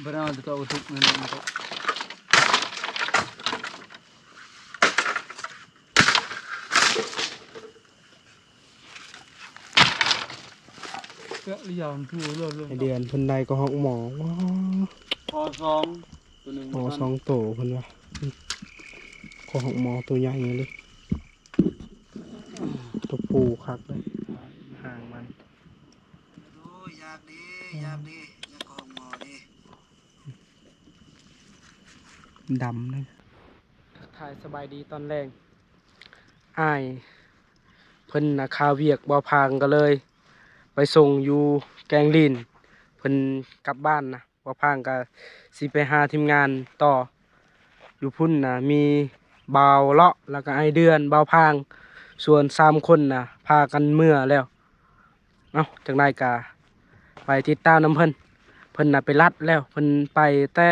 Berapa tu tak usik mana tu. ເດືອນເພິ່ນໄດ້ກໍຮອກໝໍ ປ.ສອງ ໂຕໜຶ່ງ ໝໍສອງໂຕເພິ່ນວ່າ ກໍຮອກໝໍໂຕໃຫຍ່ເລີຍ ໂຕຜູ້ຄັກເລີຍ ຫາງມັນ ໂອ້ຍ ຢາກດີ ຢາກດີ ຢາກຮອກໝໍດີ ດຳເລີຍ ທັກທາຍສະບາຍດີຕອນແລງ ອ້າຍເພິ່ນນະຄາວຽກ ບ່າວພາງກໍເລີຍໄປສົ່ງຢູ່ແກງລີນ ເພິ່ນກັບບ້ານນະ ບ່າວພາງກໍຊິໄປຫາທີມງານຕໍ່ ຢູ່ພຸ້ນນະມີບ່າວເລາະ ແລ້ວກໍອ້າຍເດືອນ ບ່າວພາງ ສ່ວນສາມຄົນນະພາກັນເມືອແລ້ວ ເອົ້າ ຈັ່ງໃດກໍໄປຕິດຕາມນຳເພິ່ນ ເພິ່ນນະໄປລັດແລ້ວ ເພິ່ນໄປແຕ່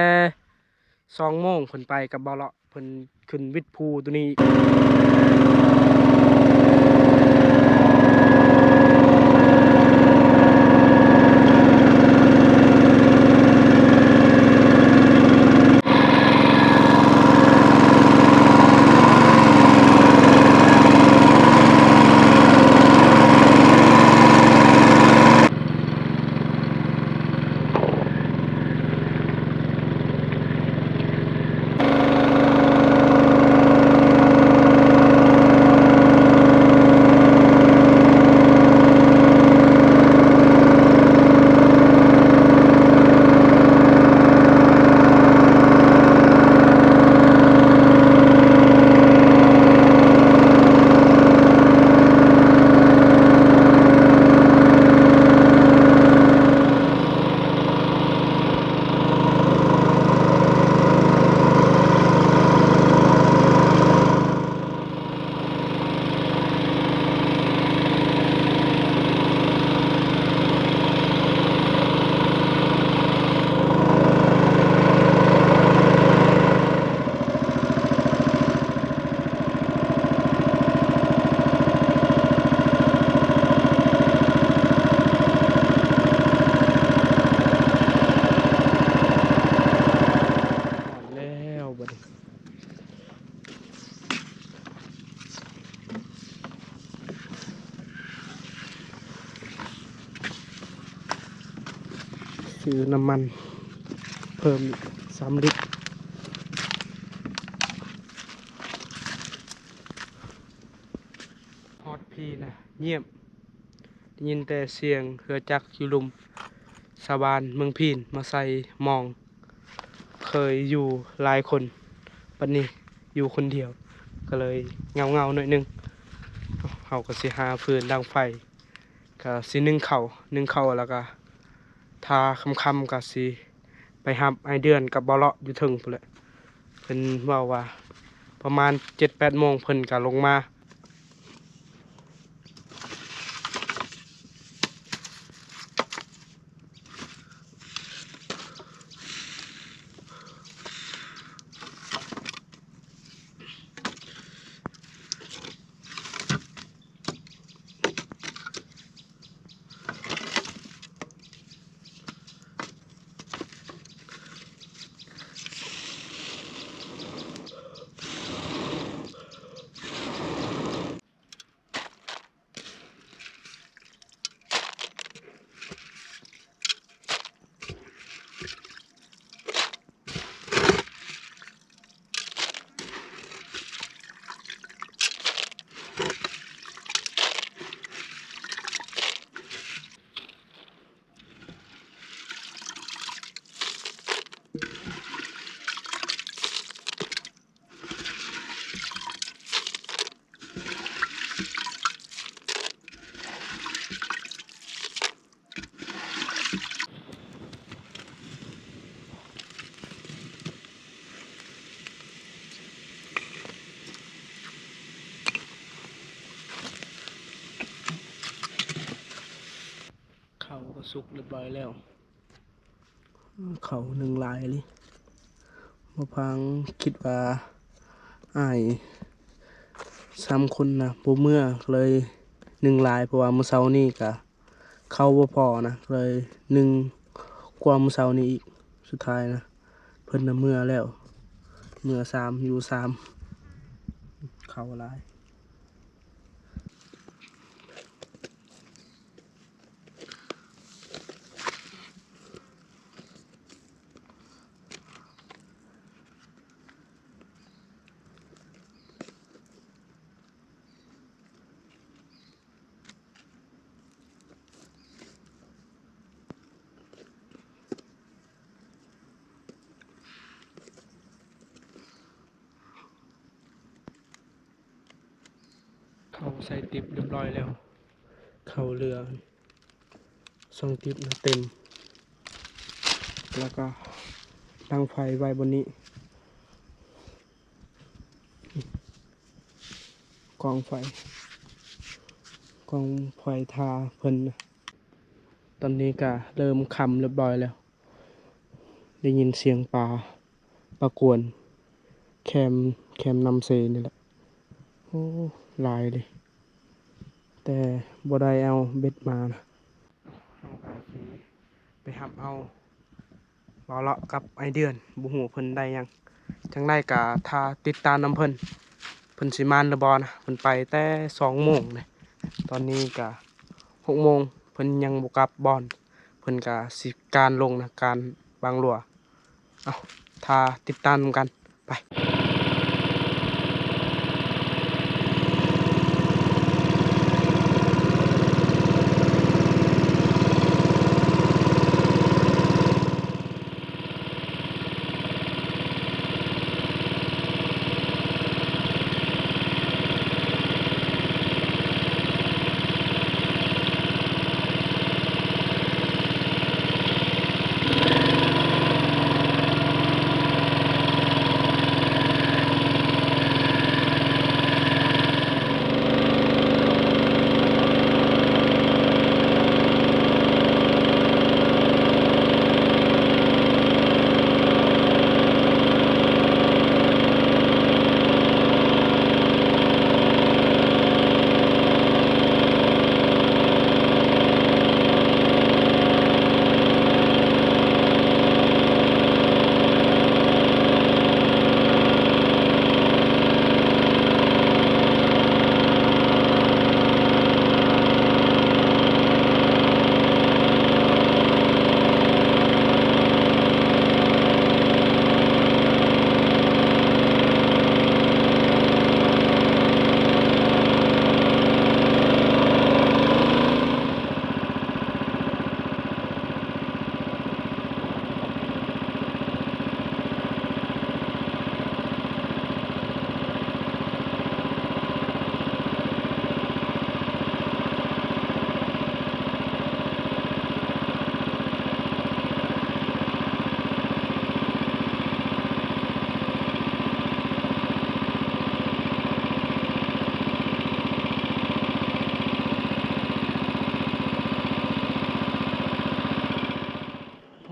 ສອງໂມງ ເພິ່ນໄປກັບບ່າວເລາະ ເພິ່ນຂຶ້ນວິດພູໂຕນີ້ອີກ. ຮອດແລ້ວບັດນີ້ ຊື້ນ້ຳມັນເພີ່ມອີກສາມລິດ. ຮອດພີນະ ງຽບ ໄດ້ຍິນແຕ່ສຽງເຮືອຈັກຢູ່ລຸ່ມ. ຊາວບ້ານເມືອງພີນມາໃສ່ມອງ ເຄີຍຢູ່ຫຼາຍຄົນ ບັດນີ້ຢູ່ຄົນດຽວ ກໍເລີຍເຫງົາໆໜ້ອຍໜຶ່ງ. ເຮົາກໍຊິຫາຟືນດັງໄຟ ກໍຊິໜຶ້ງເຂົ້າ ໜຶ້ງເຂົ້າແລ້ວກໍຖ້າຄ່ຳໆກໍຊິໄປຮັບອ້າຍເດືອນກັບບ່າວເລາະຢູ່ເທິງພຸ້ນແຫຼະ. ເພິ່ນເວົ້າວ່າປະມານເຈັດແປດໂມງເພິ່ນກໍລົງມາ. ເຂົ້າກໍສຸກຮຽບຮ້ອຍແລ້ວ. ເຂົ້າໜຶ້ງຫຼາຍອີ່ຫຼີ. ບ່າວພາງຄິດວ່າອ້າຍສາມຄົນນະບໍ່ເມືອ ເລີຍໜຶ້ງຫຼາຍ ເພາະວ່າມື້ເຊົ້ານີ້ກະເຂົ້າບໍ່ພໍນະ ເລີຍໜຶ້ງກວ່າມື້ເຊົ້ານີ້ອີກ. ສຸດທ້າຍນະ ເພິ່ນນະເມືອແລ້ວ ເມືອສາມ ຢູ່ສາມ ເຂົ້າຫຼາຍ. ເຂົ້າໃສ່ຕິບຮຽບຮ້ອຍແລ້ວ ເຂົ້າເຫຼືອ ຊ່ອງຕິບນະເຕັມ ແລ້ວກໍດັງໄຟໄວ້ບ່ອນນີ້ ກອງໄຟ ກອງໄຟຖ້າເພິ່ນນະ. ຕອນນີ້ກະເລີ່ມຄ່ຳຮຽບຮ້ອຍແລ້ວ ໄດ້ຍິນສຽງປາ ປາກວນ ແຄມ ແຄມນ້ຳເຊນີ້ແຫຼະ ໂອ້ ຫຼາຍເດ ແຕ່ບໍ່ໄດ້ເອົາເບັດມານະ ເຮົາກະຊິໄປຮັບເອົາ ເວົ້າເລາະກັບອ້າຍເດືອນ ບໍ່ຮູ້ເພິ່ນໄດ້ຫຍັງ ຈັ່ງໃດກະຖ້າຕິດຕາມນຳເພິ່ນ ເພິ່ນຊິມານຫຼືບໍ່ນະ ເພິ່ນໄປແຕ່ສອງໂມງເດ ຕອນນີ້ກະຫົກໂມງ ເພິ່ນຍັງບໍ່ກັບບ່ອນ ເພິ່ນກະຊິການລົງນະ ການວາງລົວ ເອົາ ຖ້າຕິດຕາມນຳກັນ. ໄປ.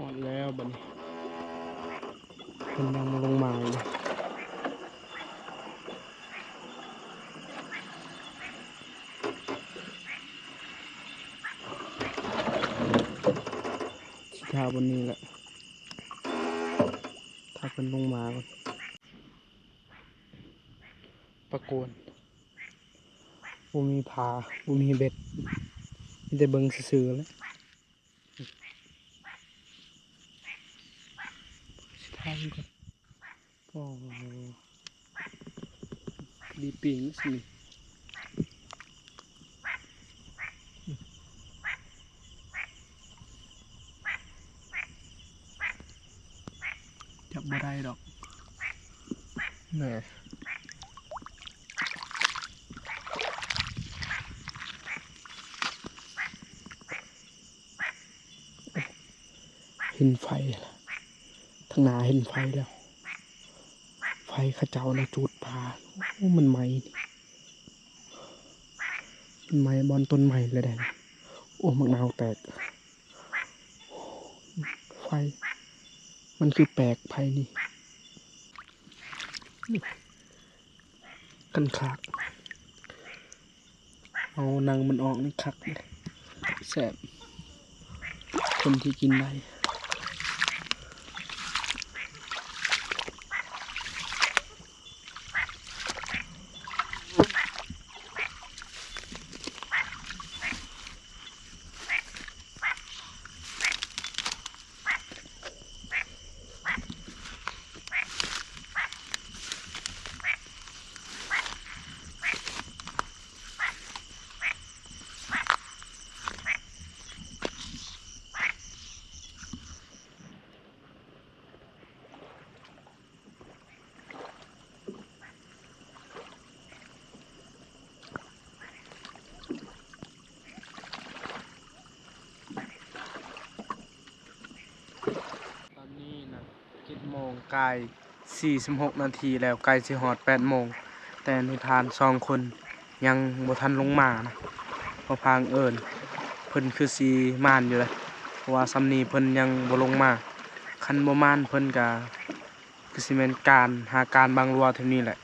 ຮອດແລ້ວບັດນີ້ ເພິ່ນຍັງບໍ່ລົງມາຢູ່ ຊິຖ້າບ່ອນນີ້ແຫຼະ ຖ້າເພິ່ນລົງມາກ່ອນ. ປາກວນ ບໍ່ມີຜາ ບໍ່ມີເບັດ ມີແຕ່ເບິ່ງຊື່ໆແຫຼະ. ຊິຖ່າຍມັນກ່ອນ ໂອ້ ດີປີ້ງຊິນີ້ ຈັບບໍ່ໄດ້ດອກ ແນ່. ເຫັນໄຟ ທາງໜ້າເຫັນໄຟແລ້ວ ໄຟເຂົາເຈົ້ານະຈູດປາ ໂອ້ ມັນໄໝ້ນີ້ ມັນໄໝ້ບ່ອນຕົ້ນໄມ້ແລ້ວໃດ ໂອ້ ໝາກນາວແຕກ ໄຟ ມັນຄືແປກໄຟນີ້ ຄັນຄາກ ເອົາໜັງມັນອອກນີ້ຄັກເດ້ ແຊບ ຄົນທີ່ກິນໄດ້ ກາຍສີ່ສິບຫົກນາທີແລ້ວ ໃກ້ຊິຮອດແປດໂມງ ແຕ່ໃນພານສອງຄົນຍັງບໍ່ທັນລົງມານະ. ບໍ່ພາງເອີ້ນ ເພິ່ນຄືຊິມານຢູ່ເດ ເພາະວ່າຊ່ຳນີ້ເພິ່ນຍັງບໍ່ລົງມາ. ຄັນບໍ່ມານເພິ່ນກະ ຄືຊິແມ່ນການ ຫາການບັງລັວແຖວນີ້ແຫຼະ.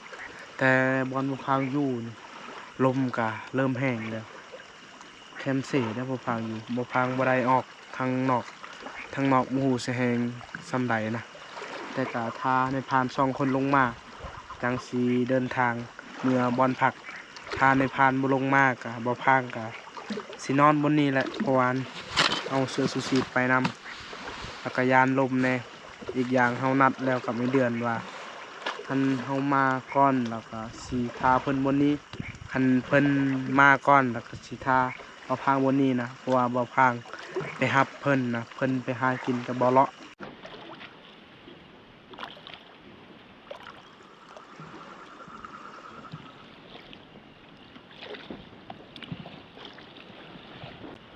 ແຕ່ບ່ອນບໍ່ພາງຢູ່ນີ້ ລົມກະເລີ່ມແຮງແລ້ວ. ແຄມເສໄດ້ ບໍ່ພາງຢູ່ ບໍ່ພາງບໍ່ໄດ້ອອກທາງນອກ ທາງນອກບໍ່ຮູ້ຊິແຮງສ່ຳໃດນະ. ແຕ່ກະຖ້ານາຍພານສອງຄົນລົງມາ ຈັ່ງຊິເດີນທາງເມືອບ່ອນພັກ. ຖ້ານາຍພານບໍ່ລົງມາກະ ບໍ່ພາງກະຊິນອນບ່ອນນີ້ແຫຼະ ເພາະວ່າເອົາເສື້ອຊູຊີບໄປນຳ ແລ້ວກະຢ້ານລົມແດ່. ອີກຢ່າງເຮົານັດແລ້ວກັບແມ່ເດືອນວ່າ ຄັນເຮົາມາກ່ອນແລ້ວກະຊິຖ້າເພິ່ນບ່ອນນີ້ ຄັນເພິ່ນມາກ່ອນແລ້ວກະຊິຖ້າບ່າວພາງບ່ອນນີ້ນະ ເພາະວ່າບ່າວພາງໄປຮັບເພິ່ນນະ ເພິ່ນໄປຫາກິນກັບບ່າວເລາະ.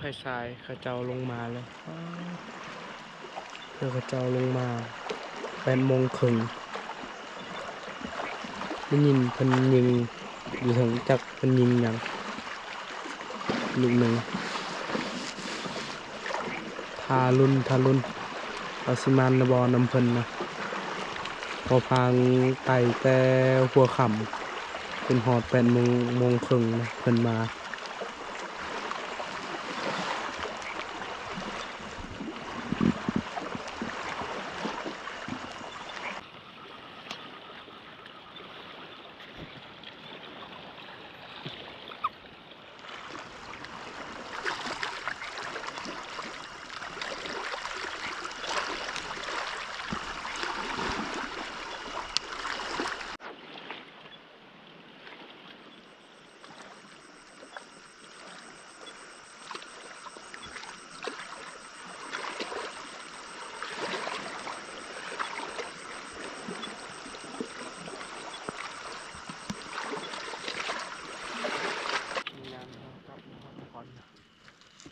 ໄຟສາຍເຂົາເຈົ້າລົງມາແລ້ວ ເຂົາເຈົ້າລົງມາແປດໂມງເຄິ່ງ ໄດ້ຍິນເພິ່ນຍິງຢູ່ເທິງ ຈັກເພິ່ນຍິງຫຍັງ ລູກໜຶ່ງ. ຖ້າລຸ້ນ ຖ້າລຸ້ນ ວ່າຊິມານຫຼືບໍ່ນຳເພິ່ນນະ. ເພາະພາງໄຕ່ແຕ່ຫົວຄ່ຳ ຈົນຮອດແປດໂມງ ໂມງເຄິ່ງນະ ເພິ່ນມາ.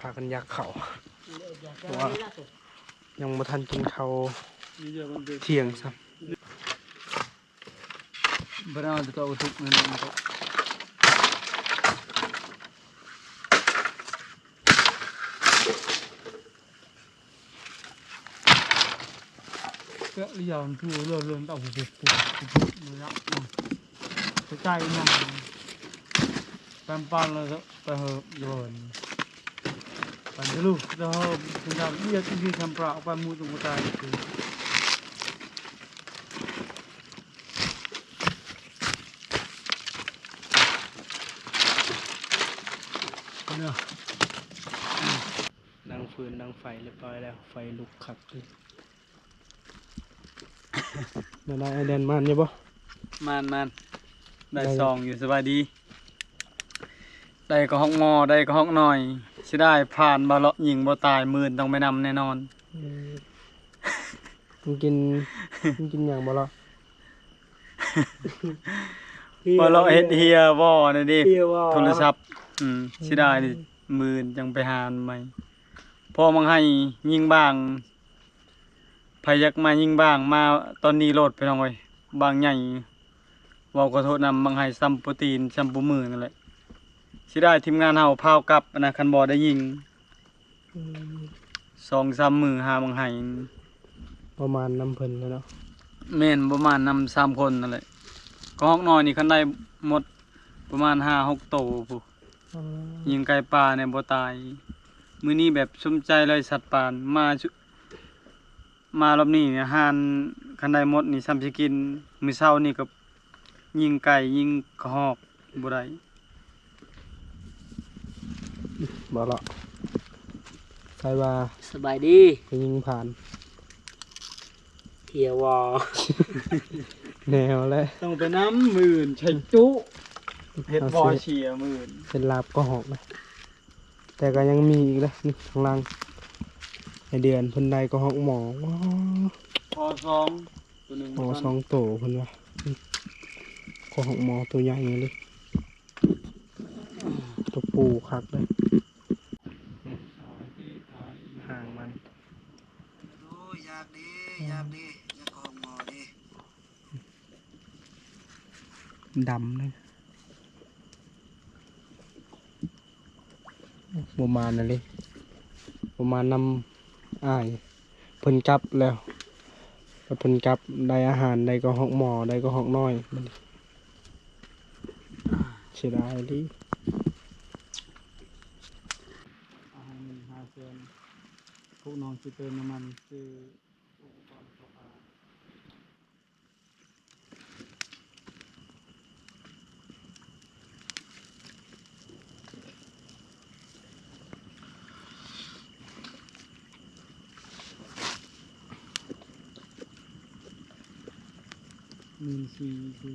ພາກັນຢາກເຂົ້າ ເພາະວ່າຍັງບໍ່ທັນກິນເຂົ້າທ່ຽງຊ້ຳ. ດັງຟືນດັງໄຟຮຽບຮ້ອຍແລ້ວ ໄຟລຸກຄັກເລີຍ. ແນວໃດອ້າຍແດນ ມານຢູ່ບໍ່? ມານໆ ໄດ້ ໄດ້ ສອງຢູ່. ສະບາຍດີ. ໄດ້ກະຮອກໝໍ້ ໄດ້ກະຮອກໜ້ອຍ. ເສຍດາຍພານບ່າວເລາະຍິງບໍ່ຕາຍ ມື້ອື່ນຕ້ອງໄປນຳແນ່ນອນ. ເອີ ມັນກິນ ມັນກິນຫຍັງບໍ່ເລາະ? ບໍ່ເລາະເຮັດເຮຍວໍນັ້ນເດ້ ເຮຍວໍ ໂທລະສັບ. ອືມ ເສຍດາຍເດ້ ອືມ ມື້ອື່ນຈັ່ງໄປຫາອັນໃໝ່. ພໍມັງໄຫຍິງບາງ ໃຜຢາກມາຍິງບາງ ມາຕອນນີ້ໂລດ ພີ່ນ້ອງເອີຍ ບາງໃຫຍ່. ເວົ້າຂໍໂທດນຳ ບັກໄຫຊ້ຳໂປຣຕີນ ຊ້ຳໂປຣມືນັ້ນແຫຼະ. ເສຍດາຍທີມງານເຮົາພາວກັບນະ ຄັນບໍ່ໄດ້ຍິງ. ອືມ ສອງສາມມື້ຫາບັກໄຫ ປະມານນຳເພິ່ນແຫຼະເນາະ. ແມ່ນ ປະມານນຳສາມຄົນນັ້ນແຫຼະ. ກະຮອກນ້ອຍນີ້ຄັນໄດ້ໝົດປະມານຫ້າຫົກໂຕພຸ້ນ. ອໍ ຍິງໄກ່ປ່າແດ່ບໍ່ຕາຍ. ມື້ນີ້ແບບສົມໃຈເລີຍ ສັດປ່າມາ ມາລອບນີ້ນີ້ ອາຫານຄັນໄດ້ໝົດນີ້ຊ້ຳຊິກິນ. ມື້ເຊົ້ານີ້ກໍຍິງໄກ່ຍິງກະຮອກບໍ່ໄດ້. ບໍ່ເລາະ ໃສ່ວ່າ ສະບາຍດີ ໄປຍິງຜ່ານ ເຮຍວໍ ແນວແຫຼະ ຕ້ອງໄປນຳ ມື້ອື່ນໃສ່ຈຸ ເຮັດວໍເສຍມື້ອື່ນ ເຮັດລາບກະຮອກນະ. ແຕ່ກໍຍັງມີອີກເດ້ ນີ້ຂ້າງຫຼັງ ໄອເດືອນເພິ່ນໄດ້ກະຮອກໝໍ ອໍ ສອງ ໂຕໜຶ່ງ ອໍ ສອງໂຕເພິ່ນວ່າ ກະຮອກໝໍໂຕໃຫຍ່ເລີຍ ໂຕຜູ້ຄັກເດ້ ຫາງມັນ. ໂອ້ຍ ຢາກເດ້ ຢາກເດ້ ຢາກກະຮອກໝໍເດ້. ດຳເລີຍ. ບໍ່ມານເລີຍ ບໍ່ມານນຳອ້າຍ ເພິ່ນກັບແລ້ວ ເພິ່ນກັບ ໄດ້ອາຫານ ໄດ້ກະຮອກໝໍ ໄດ້ກະຮອກນ້ອຍ ບາດນີ້ ເສຍດາຍອີ່ຫຼີ. ອາຫານເງິນຫ້າແສນ ພວກນ້ອງຊິເຕີມນ້ຳມັນຊື້ອຸປະກອນເຂົ້າປາ. ໝື່ນສີ່ ຄື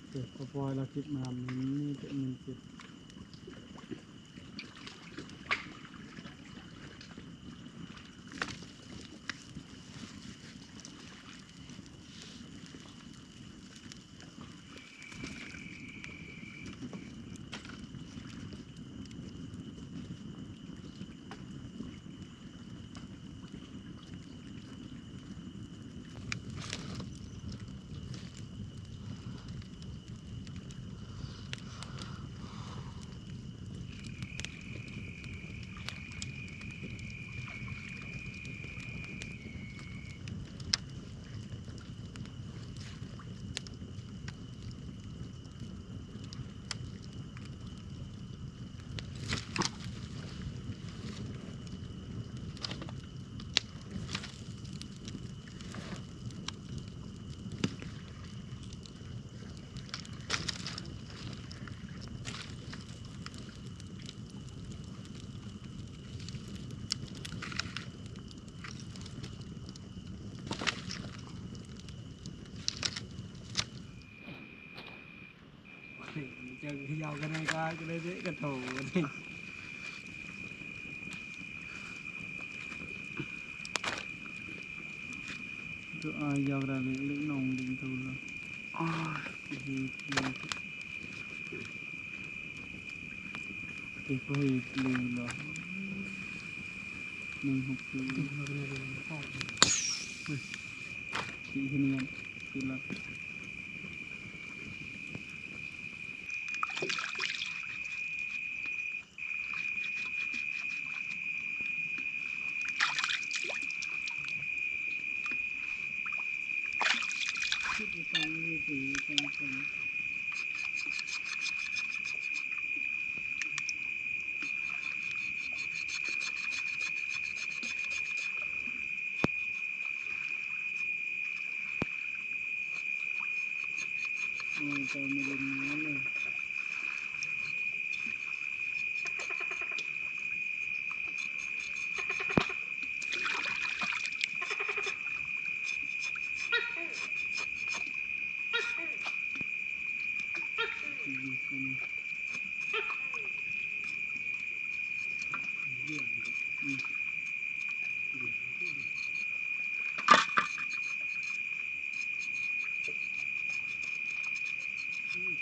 ເອີ ເຂົາປ່ອຍລາວເກັບມາ ມີແຕ່ໝື່ນເຈັດ. ຈະເຂົາກະໄດ້ກະ ກະໄດ້ເດ ກະໂຖນີ້ ໂຕອາຍຢາກໄດ້ເລັກນ້ອງດິງໂຕລະ ໂອ້ຍ ເຮັດເລີຍ ເຮັດເລີຍລະ ໜຶ່ງຫົກສີ່ ສີ່ ເຮັດຫຍັງ ເຮັດລະ. ອືມ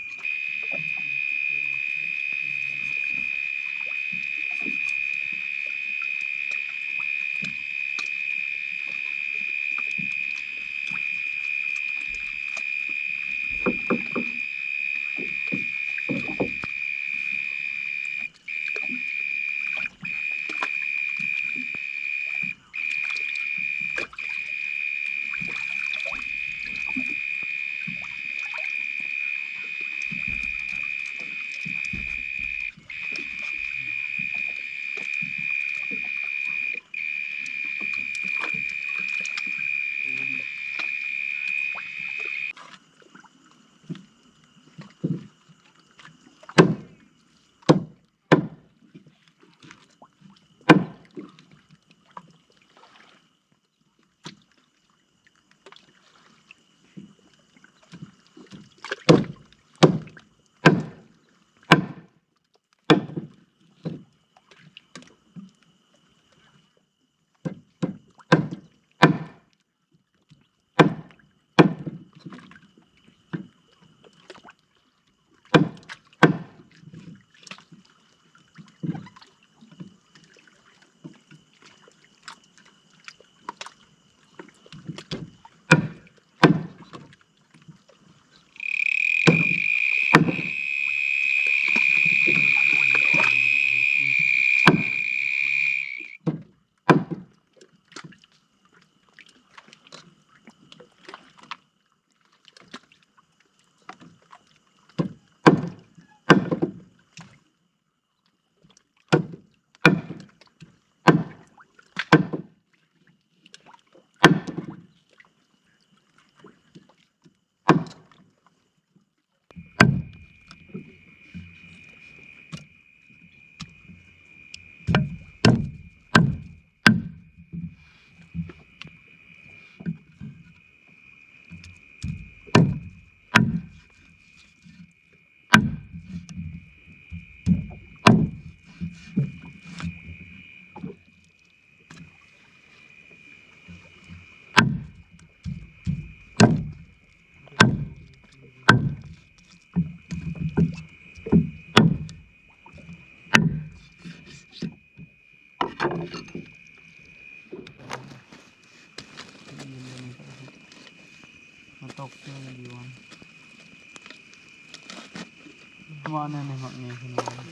ວ່າແນວນີ້ມັກມີພີ່ນ້ອງ.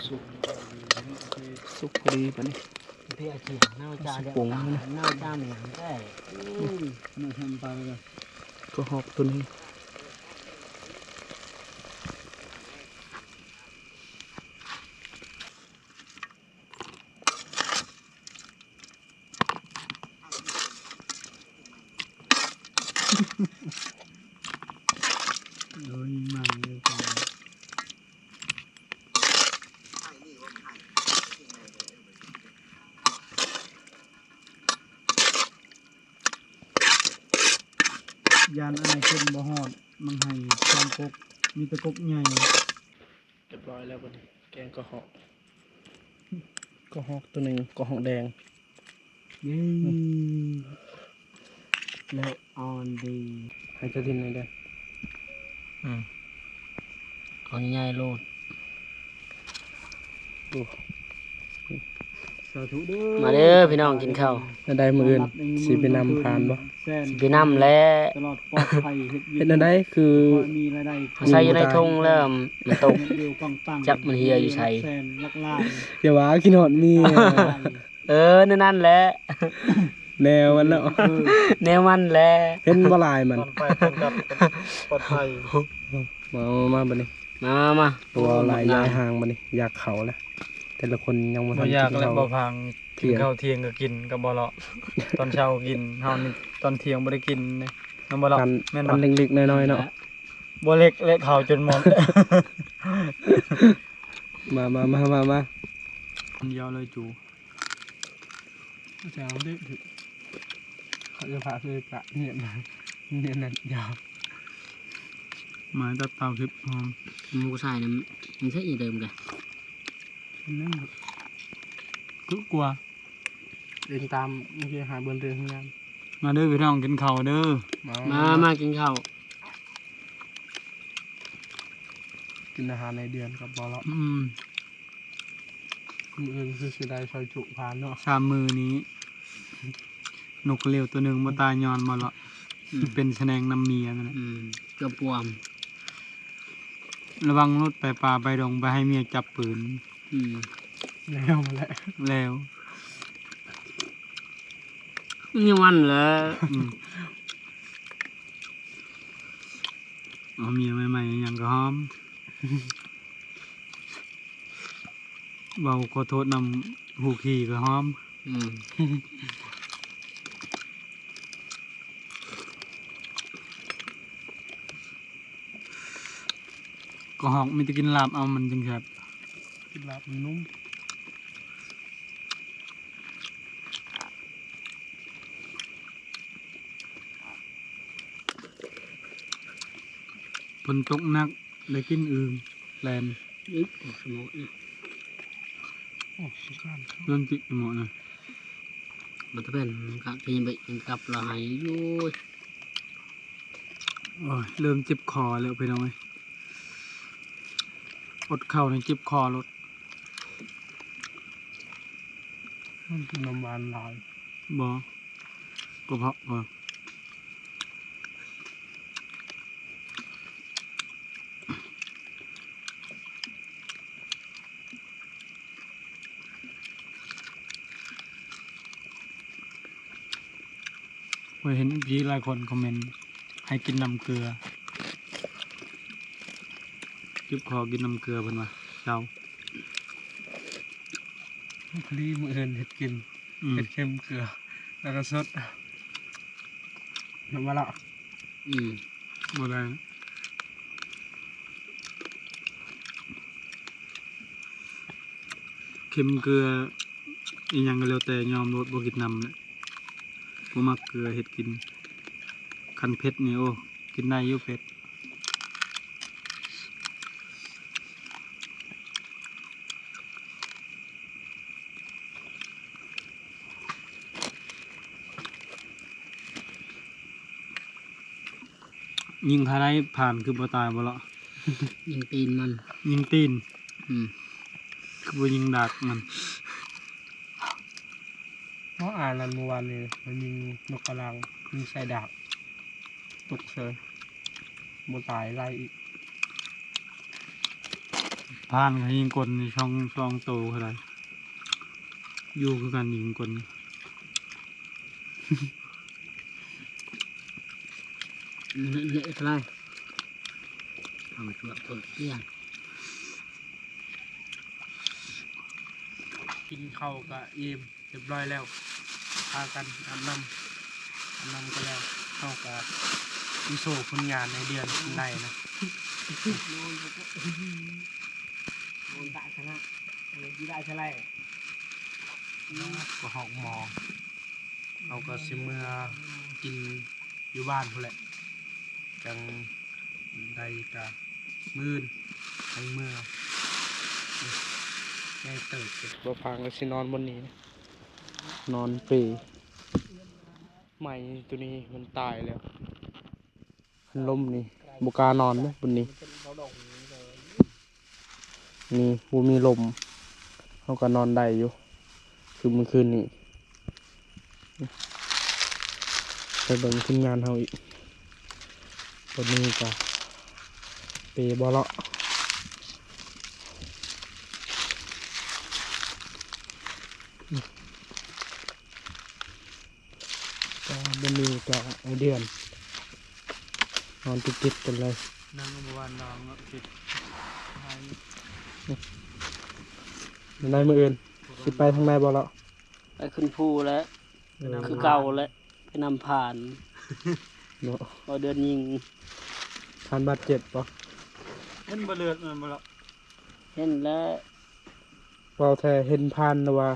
ສຸກ ສຸກພໍດີປານນີ້. ເພຍເຈຍ ເນົາຈາ ເປັນຫຍັງແທ້? ອືມ ກະຮອກໂຕນີ້. ໂອ້ຍ ມັນເລີຍ ຢ້ານອ້າຍຂຶ້ນບໍ່ຮອດ ມັນໃຫ້ຊ່ອງກົກ ມີແຕ່ກົກໃຫຍ່. ຮຽບຮ້ອຍແລ້ວບັດນີ້ ແກງກະຮອກ ກະຮອກໂຕໜຶ່ງ ກະຮອກແດງ. ເອີ ເລີກອອນດີ ໃຫ້ເຈົ້າຖິ່ນແດ່ເດີ. ອືມ ເອົາໃຫຍ່ໆໂລດ. ໂອ້ ສາທຸເດີ ມາເດີພີ່ນ້ອງ ກິນເຂົ້າ. ແນວໃດ ມື້ອື່ນຊິໄປນຳພານບໍ່? ຊິໄປນຳແຫຼະ. ຕະຫຼອດປອດໄພ ເຮັດວຽກ ເຮັດແນວໃດ ຄື ມີລາຍໄດ້ ເອົາໃສ່ຢູ່ໃນຖົງແລ້ວມັນຕົກ ຈັກມັນເຫ່ຍຢູ່ໃສ. ຢ່າວ່າ ຄິດຮອດເມຍ. ເອີ ແນວນັ້ນແຫຼະ ແນວມັນເນາະ ເອີ ແນວມັນແຫຼະ. ເຫັນບໍ່ລາຍມັນ ຕອນໄປຕອນກັບປອດໄພ. ມາ ມາ ມາບັດນີ້ ມາ ມາ ມາ. ບໍ່ເວົ້າຫຼາຍ ຍ້າຍຫ່າງບັດນີ້ ຢາກເຂົ້າແລ້ວ. ແຕ່ລະຄົນຍັງບໍ່ທັນກິນເຂົ້າ ບໍ່ຢາກແລ້ວ ບໍ່ພັງ ກິນເຂົ້າທ່ຽງກໍກິນ ກໍບໍ່ເລາະ ຕອນເຊົ້າກິນ ເຮົານີ້ຕອນທ່ຽງບໍ່ໄດ້ກິນເດ້ ແມ່ນບໍ່ເລາະ? ແມ່ນບໍ່? ເລັກໆນ້ອຍໆເນາະ ບໍ່ເລັກ ແລະ ເຂົ້າຈົນໝົດ. ມາ ມາ ມາ ມາ ຄົນດຽວເລີຍຈູ. ແຊວເດ້ ເຂົາຈະພາຊື້ກະເນຍນະ ເນຍນະ ຍາວ ມາຕັດເຕົາ ຄລິບຫອມ. ໝູຊາຍນັ້ນ ມັນໃຊ້ອີ່ເດີມກະ ອັນນັ້ນ ຄືກວ່າ ເປັນຕາມ ໂອເຄ ຫາເບິ່ງເດີງານ. ມາເດີພີ່ນ້ອງ ກິນເຂົ້າເດີ ມາ ມາ ມາກິນເຂົ້າ. ກິນອາຫານໃນເດືອນກັບບໍ່ເລາະ. ອືມ ມື້ອື່ນຄືຊິໄດ້ຊອຍຈຸພານເນາະ. ສາມມື້ນີ້ ນົກກະຫຼຽວໂຕໜຶ່ງບໍ່ຕາຍຍ້ອນບໍ່ເລາະ. ອືມ ເປັນສະແໜງນຳເມຍນັ້ນແຫຼະ. ອືມ ເກືອບປວມ. ລະວັງລົດໄປປ່າໄປດົງ ໄປໃຫ້ເມຍຈັບປືນ. ອືມ ແລ້ວ ແລ້ວ ນີ້ມັນແຫຼະ. ອືມ ເອົາເມຍໃໝ່ໆຫຍັງກໍຫອມ. ເວົ້າຂໍໂທດນຳຜູ້ຂີ່ກໍຫອມ. ອືມ ກະຮອກມີແຕ່ກິນລາບເອົາ ມັນຈຶ່ງແຊບ ກິນລາບມັນນຸ້ມ. ຝົນຕົກໜັກ ໄດ້ກິນອຶ່ງແລ່ນ. ອື ສະໝໍ ໂອ້ ສະໝໍ ເລື່ອງຈິກ ສະໝໍນະ ບັດຕະແຜ່ນກັບທີ່ໄປກັບລາວໃຫ້ຢູ່. ໂອ້ຍ ເລີ່ມເຈັບຄໍແລ້ວພີ່ນ້ອງເອີຍ ອົດເຂົ້ານີ້ເຈັບຄໍໂລດ. ກິນນ້ຳຫວານຫຼາຍ ບໍ່ ກະເພາະ ຂ້ອຍເຫັນມີຫຼາຍຄົນຄອມເມັນໃຫ້ກິນນ້ຳເກືອ ເຈັບຄໍກິນນ້ຳເກືອເພິ່ນວ່າເຊົາ. ພໍດີມື້ອື່ນເຮັດກິນ ອືມ ເຮັດເຄັມເກືອ ແລ້ວກໍສົດນ້ຳມະລະ ອືມ ບໍ່ໄດ້ ເຄັມເກືອອີ່ຫຍັງກໍແລ້ວແຕ່ ຍອມໂລດ ບໍ່ກິນນຳແຫຼະ ບໍ່ມັກເກືອເຮັດກິນ. ຄັນເຜັດນີ້ ໂອ້ ກິນໄດ້ຢູ່ເຜັດ. ຍິງທາງໃດຜ່ານຄືບໍ່ຕາຍບໍ່ເລາະ? ຍິງຕີນມັນ ຍິງຕີນ ອືມ ຄືບໍ່ຍິງດາກມັນ? ເພາະອ່ານນັ້ນມື້ວານນີ້ມັນຍິງນົກກະລາງ ຍິງໃສ່ດາກ ຕົກເສີຍ ບໍ່ຕາຍ ໄລ່ອີກ. ຜ່ານກໍຍິງກົນນີ້ ຊ່ອງ ຊ່ອງໂຕເທົ່າໃດ ຢູ່ຄືກັນຍິງກົນ ເລະເທົ່າໃດ ເອົາມາຕົວະເພິ່ນເອີຍ. ກິນເຂົ້າກະອີ່ມ ຮຽບຮ້ອຍແລ້ວ ພາກັນອາບນ້ຳ ອາບນ້ຳກໍແລ້ວ ເຮົາກໍຊິໂຊຜົນງານໃນເດືອນໄດ້ນະ ນອນຕາຍຊະນະ ເອີ ຢູ່ໄດ້ຊະໄລ ກໍຮອກໝໍ ເຮົາກໍຊິເມືອກິນຢູ່ບ້ານພຸ້ນແຫຼະ ຈັ່ງ ໄດ້ກະມື້ອື່ນຈັ່ງເມືອ ໃຫຍ່ເຕີບ. ບໍ່ພາງກໍຊິນອນບ່ອນນີ້ ນອນເປ ໄມ້ໂຕນີ້ມັນຕາຍແລ້ວ ຄັນລົມນີ້ບໍ່ກ້ານອນເດ້ບ່ອນນີ້. ນີ້ບໍ່ມີລົມ ເຮົາກໍນອນໄດ້ຢູ່ ຄືມື້ຄືນນີ້. ໄປເບິ່ງທີມງານເຮົາອີກ ຕອນນີ້ກໍເປບໍ່ເລາະ ຕອນນີ້ກໍໄອເດືອນ ນອນຕິດໆກັນເລີຍ ນັ່ງບໍ່ວ່ານອນເນາະ ຕິດ ໃນມື້ອື່ນຊິໄປທາງໃດບໍ່ເລາະ? ໄປຂຶ້ນພູແຫຼະ ເອີ ຄືເກົ່າແຫຼະ ໄປນຳຜ່ານເນາະ ເວົ້າເດືອນຍິງ ຜ່ານບາດເຈັບບໍ່? ເຫັນບໍ່ເລືອດມັນບໍ່ເລາະ? ເຫັນແລ້ວ ເວົ້າແທ້ເຫັນຜ່ານຫຼືວ່າ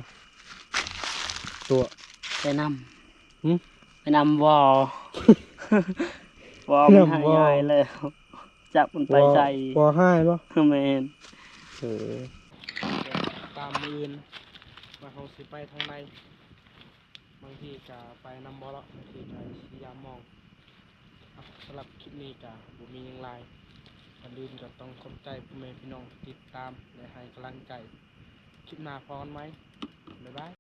ຕົວະ? ໄປນຳ ຫຶ? ໄປນຳວໍ ວໍມັນຫາຍງ່າຍແລ້ວ ຈັກມັນໄປໃສ ວໍຫາຍບໍ່? ແມ່ນ ເອີ ຕາມມື້ອື່ນວ່າເຮົາຊິໄປທາງໃດ ບາງທີກະໄປນຳບໍ່ເລາະ ບາງທີກະຊິຢາມມອງ. ສຳລັບຄລິບນີ້ກະບໍ່ມີຫຍັງຫຼາຍ ກ່ອນອື່ນກໍຕ້ອງຂອບໃຈພໍ່ແມ່ພີ່ນ້ອງທີ່ຕິດຕາມ ແລະ ໃຫ້ກຳລັງໃຈ ຄລິບໜ້າພໍ້ກັນໃໝ່ ບາຍບາຍ.